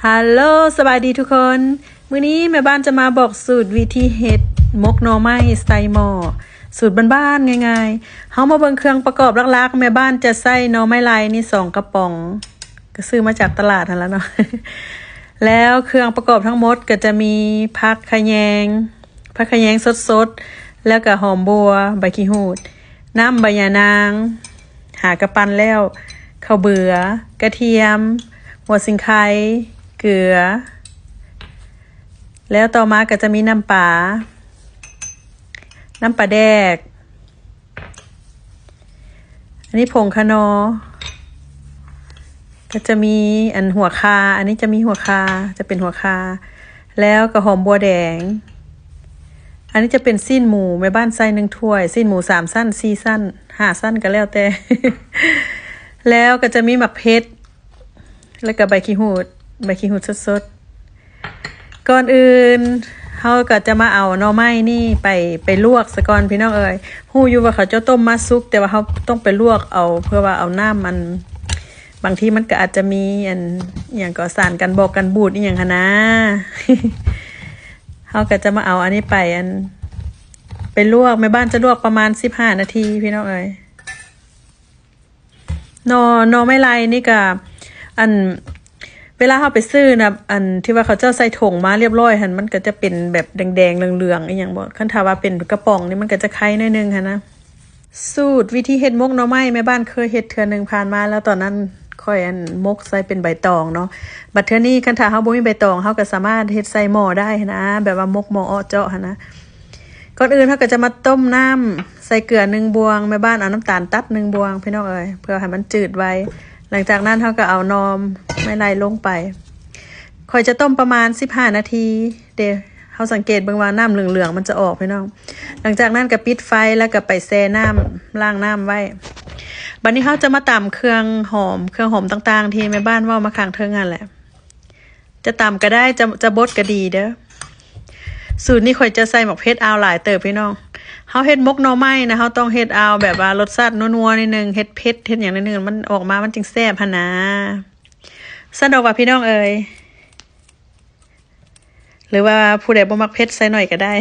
ຮາໂລ ສະບາຍດີທຸກຄົນ. ມື້ນີ້ແມ່ບ້ານຈະມາບອກສູດວິທີເຮັດໝົກໜໍ່ໄມ້ໃສ່ໝໍ້ ສູດບ້ານໆ ງ່າຍໆ. ເຮົາມາເບິ່ງເຄື່ອງປະກອບຫຼັກໆ. ແມ່ບ້ານຈະໃຊ້ໜໍ່ໄມ້ໄລ່ນີ້ສອງກະປ໋ອງ ກໍຊື້ມາຈາກຕະຫຼາດຫັ້ນລະເນາະ. ແລ້ວເຄື່ອງປະກອບທັງໝົດກໍຈະມີຜັກຂະແຍງ ຜັກຂະແຍງສົດໆ ແລ້ວກໍຫອມບົ່ວ ໃບຂີ້ຫູດ ນ້ຳໃບຍານາງ ຫາກະປັ່ນແລ້ວ ເຂົ້າເບືອ ກະທຽມ ຫົວສີໄຄ ເກືອ ແລ້ວຕໍ່ມາກໍຈະມີນ້ຳປາ ນ້ຳປາແດກ ອັນນີ້ຜົງຂະໜໍ່ ກໍຈະມີອັນຫົວຂ່າ ອັນນີ້ຈະມີຫົວຂ່າ ຈະເປັນຫົວຂ່າ ແລ້ວກໍຫອມບົ່ວແດງ. ອັນນີ້ຈະເປັນຊີ້ນໝູ ແມ່ບ້ານໃສ່ໜຶ່ງຖ້ວຍ ຊີ້ນໝູສາມຊັ້ນ ສີ່ຊັ້ນ ຫ້າຊັ້ນ ກໍແລ້ວແຕ່ ແລ້ວກໍຈະມີໝາກເຜັດ ແລ້ວກໍໃບຂີ້ຫູດ ໃບຂີ້ຫູດສົດໆ. ກ່ອນອື່ນເຮົາກໍຈະມາເອົາໜໍ່ໄມ້ນີ້ໄປ ໄປລວກສາກ່ອນພີ່ນ້ອງເອີຍ. ຮູ້ຢູ່ວ່າເຂົາເຈົ້າຕົ້ມມາສຸກ ແຕ່ວ່າເຮົາຕ້ອງໄປລວກເອົາ ເພື່ອວ່າເອົານ້ຳ ອັນ ບາງທີມັນກໍອາດຈະມີອັນ ອີ່ຫຍັງກໍ ສານກັນບອກກັນບູດອີ່ຫຍັງຫັ້ນນາ. ເຮົາກໍຈະມາເອົາອັນນີ້ໄປ ອັນ ໄປລວກ ແມ່ບ້ານຈະລວກປະມານສິບຫ້ານາທີພີ່ນ້ອງເອີຍ. ໜໍ່ ໜໍ່ໄມ້ໄລ່ນີ້ກະ ອັນ ເວລາເຮົາໄປຊື້ນະ ອັນທີ່ວ່າເຂົາເຈົ້າໃສ່ຖົງມາລຽບລ້ອຍຫັ້ນ ມັນກະຈະເປັນແບບແດງໆ ເຫຼືອງໆ ອີ່ຫຍັງບໍ ຄັນຖ້າວ່າເປັນກະປ໋ອງນີ້ ມັນກະຈະໄຄໜ້ອຍໜຶ່ງຫັ້ນນະ. ສູດວິທີເຮັດໝົກໜໍ່ໄມ້ ແມ່ບ້ານເຄີຍເຮັດເທື່ອໜຶ່ງຜ່ານມາແລ້ວ ຕອນນັ້ນຂ້ອຍ ອັນ ໝົກໃສ່ເປັນໃບຕອງເນາະ. ບັດເທື່ອນີ້ ຄັນຖ້າເຮົາບໍ່ມີໃບຕອງ ເຮົາກະສາມາດເຮັດໃສ່ໝໍ້ໄດ້ຫັ້ນນະ ແບບວ່າໝົກໝໍ້ເອາະເຈາະຫັ້ນນະ. ກ່ອນອື່ນເຮົາກໍຈະມາຕົ້ມນ້ຳໃສ່ເກືອໜຶ່ງບ່ວງ ແມ່ບ້ານເອົານ້ຳຕານຕັດໜຶ່ງບ່ວງພີ່ນ້ອງເອີຍ ເພື່ອໃຫ້ມັນຈືດໄວ. ຫຼັງຈາກນັ້ນເຮົາກໍເອົາໜໍ່ໄມ້ໄລ່ລົງໄປ. ຂ້ອຍຈະຕົ້ມປະມານສິບຫ້ານາທີເດ້. ເຮົາສັງເກດເບິ່ງວ່ານ້ຳເຫຼືອງໆ ມັນຈະອອກພີ່ນ້ອງ. ຫຼັງຈາກນັ້ນກໍປິດໄຟ ແລ້ວກໍໄປແຊ່ນ້ຳ ລ້າງນ້ຳໄວ້. ບັດນີ້ເຮົາຈະມາຕຳເຄື່ອງຫອມ ເຄື່ອງຫອມຕ່າງໆ ທີ່ແມ່ບ້ານເວົ້າມາຂ້າງເທິງຫັ້ນແຫຼະ. ຈະຕຳກໍໄດ້ ຈະ ຈະບົດກໍດີເດີ້. ສູດນີ້ຂ້ອຍຈະໃສ່ໝາກເຜັດອາວຫຼາຍເຕີບພີ່ນ້ອງ. ເຮົາເຮັດໝົກໜໍ່ໄມ້ນະ ເຮົາຕ້ອງເຮັດອາວແບບວ່າລົດຊາດນົວໆ ໜ້ອຍໜຶ່ງ ເຮັດເຜັດ ເຮັດຫຍັງໜ້ອຍໜຶ່ງ ມັນອອກມາມັນຈຶ່ງແຊບຫັ້ນນາ. ຊັ້ນດອກວ່າພີ່ນ້ອງເອີຍ ຫຼືວ່າຜູ້ໃດບໍ່ມັກເຜັດໃສ່ໜ້ອຍກໍໄດ້.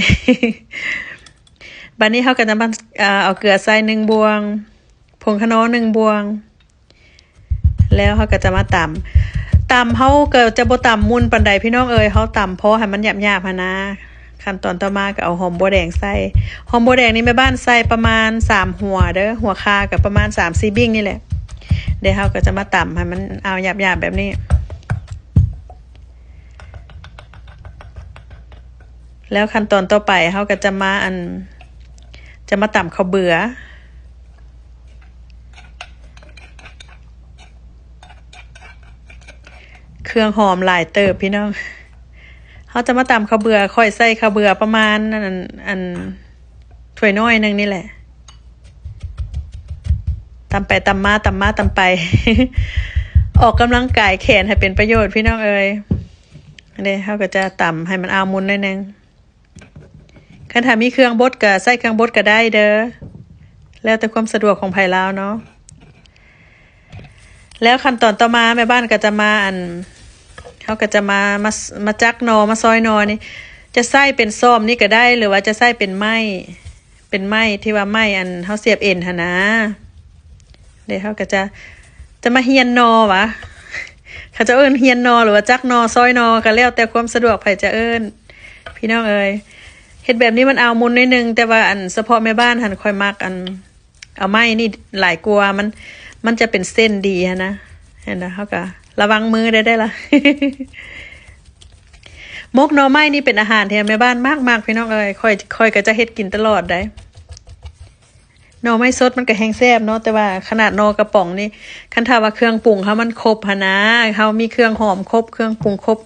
ບັດນີ້ເຮົາກໍຈະມາ ເອົາເກືອໃສ່ໜຶ່ງບ່ວງ ຜົງຂະໜໍ່ໜຶ່ງບ່ວງ ແລ້ວເຮົາກໍຈະມາຕຳ. ຕຳເຮົາກໍຈະບໍ່ຕຳໝຸ່ນປານໃດພີ່ນ້ອງເອີຍ ເຮົາຕຳພໍໃຫ້ມັນຫຍາບໆ ຫັ້ນນາ. ຂັ້ນຕອນຕໍ່ມາກໍເອົາຫອມບົວແດງໃສ່. ຫອມບົວແດງນີ້ແມ່ບ້ານໃສ່ປະມານສາມຫົວເດີ້ ຫົວຂ່າກໍປະມານສາມສີ່ບິ້ງນີ້ແຫຼະ. ແລ້ວເຮົາກໍຈະມາຕຳໃຫ້ມັນອາວຫຍາບໆ ແບບນີ້. ແລ້ວຂັ້ນຕອນຕໍ່ໄປເຮົາກໍຈະມາ ອັນ ຈະມາຕຳເຂົ້າເບືອ. ເຄື່ອງຫອມຫຼາຍເຕີບພີ່ນ້ອງ. ເຮົາຈະມາຕຳເຂົ້າເບືອ ຂ້ອຍໃສ່ເຂົ້າເບືອປະມານ ອັນ ອັນ ຖ້ວຍນ້ອຍໜຶ່ງນີ້ແຫຼະ. ຕຳໄປຕຳມາ ຕຳມາຕຳໄປ ອອກກຳລັງກາຍແຂນໃຫ້ເປັນປະໂຫຍດພີ່ນ້ອງເອີຍ. ເດ້ ເຮົາກໍຈະຕຳໃຫ້ມັນອາວໝຸ່ນໜ້ອຍໜຶ່ງ. ຄັນຖ້າມີເຄື່ອງບົດກໍໃສ່ເຄື່ອງບົດກໍໄດ້ເດີ້ ແລ້ວແຕ່ຄວາມສະດວກຂອງໃຜລາວເນາະ. ແລ້ວຂັ້ນຕອນຕໍ່ມາແມ່ບ້ານກໍຈະມາ ອັນ ເຮົາກໍຈະມາ ມາ ມາຈັກໜໍ່ ມາຊອຍໜໍ່ນີ້. ຈະໃຊ້ເປັນຊ້ອມນີ້ກໍໄດ້ ຫຼືວ່າຈະໃຊ້ເປັນໄມ້ ເປັນໄມ້ທີ່ວ່າໄມ້ ອັນ ເຮົາສຽບເອັນຫັ້ນນາ. ເດ້ ເຮົາກໍຈະ ຈະມາຮຽນໜໍ່ຫວາ ເຂົາເຈົ້າເອີ້ນຮຽນໜໍ່ ຫຼືວ່າຈັກໜໍ່ ຊອຍໜໍ່ ກໍແລ້ວແຕ່ຄວາມສະດວກໃຜຈະເອີ້ນ. ພີ່ນ້ອງເອີຍ ເຮັດແບບນີ້ມັນອາວໝຸ່ນໜ້ອຍໜຶ່ງ ແຕ່ວ່າ ອັນ ສະເພາະແມ່ບ້ານຫັ້ນ ຂ້ອຍມັກ ອັນ ເອົາໄມ້ນີ້ຫຼາຍກວ່າ ມັນ ມັນຈະເປັນເສັ້ນດີຫັ້ນນະ. ເຫັນນະ ເຮົາກໍລະວັງມືໄດ້ ໄດ້ລະ. ໝົກໜໍ່ໄມ້ນີ້ເປັນອາຫານທີ່ແມ່ບ້ານມັກໆ ພີ່ນ້ອງເອີຍ ຂ້ອຍ ຂ້ອຍກໍຈະເຮັດກິນຕະຫຼອດໃດ໋. ໜໍ່ໄມ້ສົດມັນກໍແຮ່ງແຊບເນາະ ແຕ່ວ່າຂະໜາດໜໍ່ກະປ໋ອງນີ້ ຄັນຖ້າວ່າເຄື່ອງປຸງເຮົາມັນຄົບຫັ້ນນາ ເຮົາມີເຄື່ອງຫອມຄົບ ເຄື່ອງປຸງຄົບ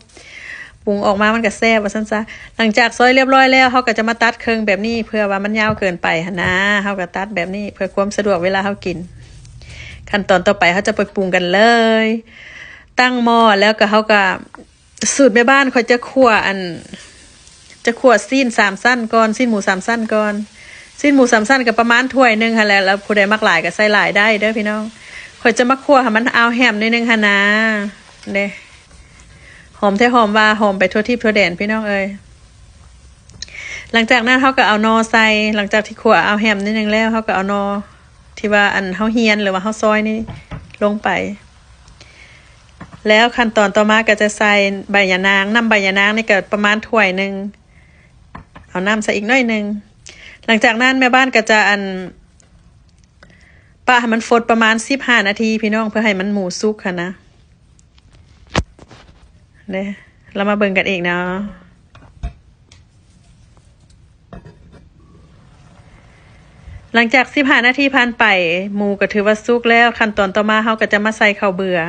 ປຸງອອກມາມັນກໍແຊບວ່າຊັ້ນຊະ. ຫຼັງຈາກຊອຍລຽບລ້ອຍແລ້ວ ເຮົາກໍຈະມາຕັດເຄິ່ງແບບນີ້ ເພື່ອວ່າມັນຍາວເກີນໄປຫັ້ນນາ ເຮົາກໍຕັດແບບນີ້ເພື່ອຄວາມສະດວກເວລາເຮົາກິນ. ຂັ້ນຕອນຕໍ່ໄປເຮົາຈະໄປປຸງກັນເລີຍ ຕັ້ງໝໍ້ ແລ້ວກໍເຮົາກໍ ສູດແມ່ບ້ານຂ້ອຍຈະຂົ້ວ ອັນ ຈະຂົ້ວຊີ້ນສາມຊັ້ນກ່ອນ ຊີ້ນໝູສາມຊັ້ນກ່ອນ. ຊີ້ນໝູສາມຊັ້ນກໍປະມານຖ້ວຍໜຶ່ງຫັ້ນແຫຼະ ແລ້ວຜູ້ໃດມັກຫຼາຍກໍໃສ່ຫຼາຍໄດ້ເດີ້ພີ່ນ້ອງ. ຂ້ອຍຈະມາຂົ້ວໃຫ້ມັນອາວແຫ້ມໜ້ອຍໜຶ່ງຫັ້ນນາ ເດ້. ຫອມແທ້ຫອມວ່າ ຫອມໄປທົ່ວທີບທົ່ວແດນພີ່ນ້ອງເອີຍ. ຫຼັງຈາກນັ້ນເຮົາກໍເອົາໜໍ່ໃສ່ ຫຼັງຈາກທີ່ຂົ້ວເອົາແຮມນິດໜຶ່ງແລ້ວ ເຮົາກໍເອົາໜໍ່ທີ່ວ່າອັນເຮົາຮຽນ ຫຼືວ່າເຮົາຊອຍນີ້ລົງໄປ. ແລ້ວຂັ້ນຕອນຕໍ່ມາກໍຈະໃສ່ໃບຢານາງ ນ້ຳໃບຢານາງນີ້ກໍປະມານຖ້ວຍໜຶ່ງ ເອົານ້ຳໃສ່ອີກໜ້ອຍໜຶ່ງ. ຫຼັງຈາກນັ້ນແມ່ບ້ານກໍຈະອັນ ປະໃຫ້ມັນຟົດປະມານສິບຫ້ານາທີພີ່ນ້ອງ ເພື່ອໃຫ້ມັນໝູສຸກຫັ້ນນະ. ເດ້ ເຮົາມາເບິ່ງກັນອີກເນາະ. ຫຼັງຈາກສິບຫ້ານາທີຜ່ານໄປ ໝູກໍຖືວ່າສຸກແລ້ວ. ຂັ້ນຕອນຕໍ່ມາເຮົາກໍຈະມາໃສ່ເຂົ້າເບືອ.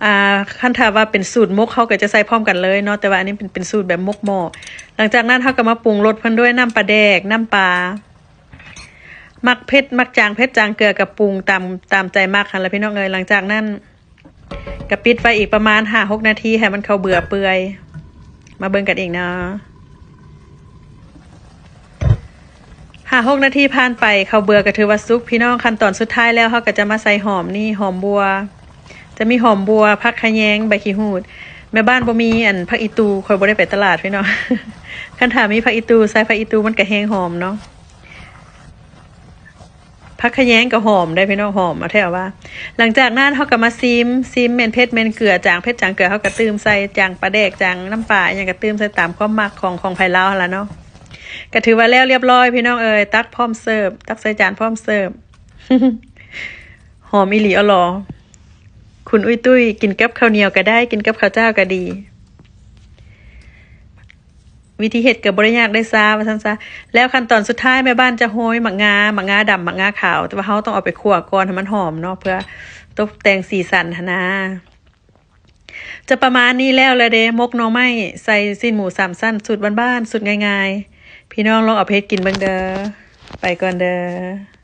ອ່າ ຄັນຖ້າວ່າເປັນສູດໝົກ ເຮົາກໍຈະໃສ່ພ້ອມກັນເລີຍເນາະ ແຕ່ວ່າອັນນີ້ເປັນ ເປັນສູດແບບໝົກໝໍ້. ຫຼັງຈາກນັ້ນເຮົາກໍມາປຸງລົດເພິ່ນດ້ວຍນ້ຳປາແດກ ນ້ຳປາ ມັກເຜັດ ມັກຈາງເຜັດຈາງເກືອກໍປຸງຕາມ ຕາມໃຈມັກຫັ້ນລະພີ່ນ້ອງເອີຍ. ຫຼັງຈາກນັ້ນກໍປິດໄວ້ອີກປະມານຫ້າຫົກນາທີ ໃຫ້ມັນເຂົ້າເບືອເປື່ອຍ. ມາເບິ່ງກັນອີກເນາະ. ຫ້າຫົກນາທີຜ່ານໄປ ເຂົ້າເບືອກໍຖືວ່າສຸກພີ່ນ້ອງ. ຂັ້ນຕອນສຸດທ້າຍແລ້ວ ເຮົາກໍຈະມາໃສ່ຫອມນີ້ ຫອມບົ່ວ ຈະມີຫອມບົ່ວ ຜັກຂະແຍງ ໃບຂີ້ຫູດ. ແມ່ບ້ານບໍ່ມີອັນຜັກອີ່ຕູ່ ຂ້ອຍບໍ່ໄດ້ໄປຕະຫຼາດພີ່ນ້ອງ. ຄັນຖ້າມີຜັກອີ່ຕູ່ ໃສ່ຜັກອີ່ຕູ່ມັນກໍແຮງຫອມເນາະ. ຜັກຂະແຍງກໍຫອມໄດ໋ພີ່ນ້ອງ ຫອມເອົາແທ້ວ່າ. ຫຼັງຈາກນັ້ນເຮົາກໍມາຊີມ ຊີມແມ່ນເຜັດແມ່ນເກືອ ຈາງເຜັດຈາງເກືອ ເຮົາກໍຕື່ມໃສ່ ຈາງປາແດກ ຈາງນ້ຳປາ ອີ່ຫຍັງກໍຕື່ມໃສ່ຕາມຄວາມມັກຂອງ ຂອງໃຜລາວຫັ້ນລະເນາະ. ກໍຖືວ່າແລ້ວລຽບລ້ອຍພີ່ນ້ອງເອີຍ. ຕັກພ້ອມເສີບ ຕັກໃສ່ຈານພ້ອມເສີບ. ຫອມອີ່ຫຼີອໍຫຼໍ. ຂຸນອຸ້ຍຕຸ້ຍ ກິນກັບເຂົ້າໜຽວກໍໄດ້ ກິນກັບເຂົ້າຈ້າວກໍດີ. ວິທີເຮັດກໍບໍ່ໄດ້ຍາກໄດ້ຊາ ວ່າຊັ້ນຊະ. ແລ້ວຂັ້ນຕອນສຸດທ້າຍ ແມ່ບ້ານຈະໂຮຍໝາກງາ ໝາກງາດຳ ໝາກງາຂາວ ແຕ່ວ່າເຮົາຕ້ອງເອົາໄປຂົ້ວກ່ອນໃຫ້ມັນຫອມເນາະ ເພື່ອຕົບແຕ່ງສີສັນຫັ້ນນາ. ຈະປະມານນີ້ແລ້ວລະເດ ໝົກໜໍ່ໄມ້ໃສ່ຊີ້ນໝູສາມຊັ້ນ ສູດບ້ານໆ ສູດງ່າຍໆ. ພີ່ນ້ອງລອງເອົາໄປເຮັດກິນເບິ່ງເດີ. ໄປກ່ອນເດີ.